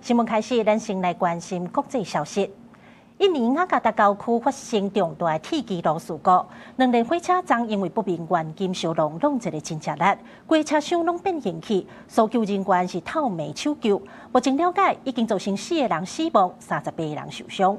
新聞開始，咱先來關心國際消息。印尼雅加達郊區發生重大鐵支路事故，兩列火車昨因為不明原因相撞，弄一个真吃力，規車廂攏變形去，搜救人員是透暝搶救。目前了解已經造成四个人死亡，38個人受傷。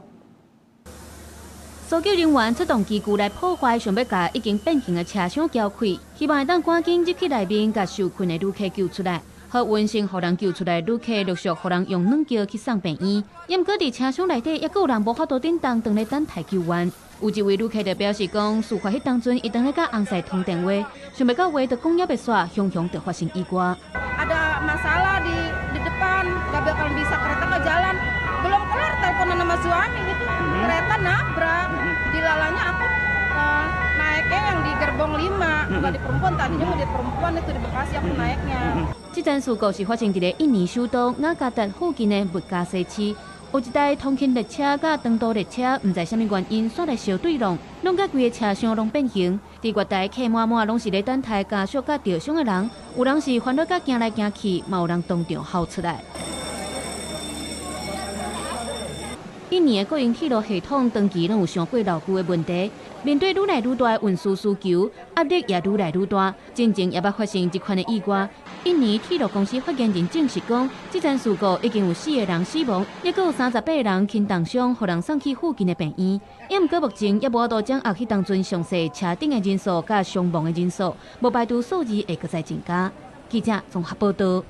搜救人員出動機具來破壞，想欲共已經變形的車廂撬開，希望會當趕緊入去內面，共受困的旅客救出來。好運先予人救出來，旅客陸續予人用軟轎去送病院。毋過佇車廂內底，猶閣有人無法度振動，當咧等待救援。有一位旅客就表示講，事發彼當陣，伊當咧佮翁婿通電話，想袂到話都講猶未煞，雄雄就發生意外。 Ada masalah di depan, nggak bakal bisa kereta nggak jalan. Belum kelar teleponan sama suami itu kereta nabrak. Dilalahnya aku naiknya yang di gerbong 5, bukan di perempuan. Tadinya mau di perempuan itu di Bekasi aku naiknya. 這樁事故是發生佇咧印尼首都雅加達附近的麥加西市，有一台通勤列車佮長途列車，毋知啥物原因，煞來相對撞，弄甲規个車廂攏變形。佇月台客滿滿，攏是咧等待家屬佮著傷的人，有人是煩惱甲行來行去，嘛有人當場哭出來。印尼的國營鐵路系統長期攏有傷過老舊的問題，面對愈來愈大的運輸需求，壓力也愈來愈大。進前也捌發生這款的意外。印尼鐵路公司發言人證實講，這樁事故已經有四個人死亡，猶閣有38個人輕重傷，予人送去附近的病院。毋過目前猶無法度掌握彼當陣詳細車頂的人數佮傷亡的人數，無排除數字會閣再增加。記者綜合報道。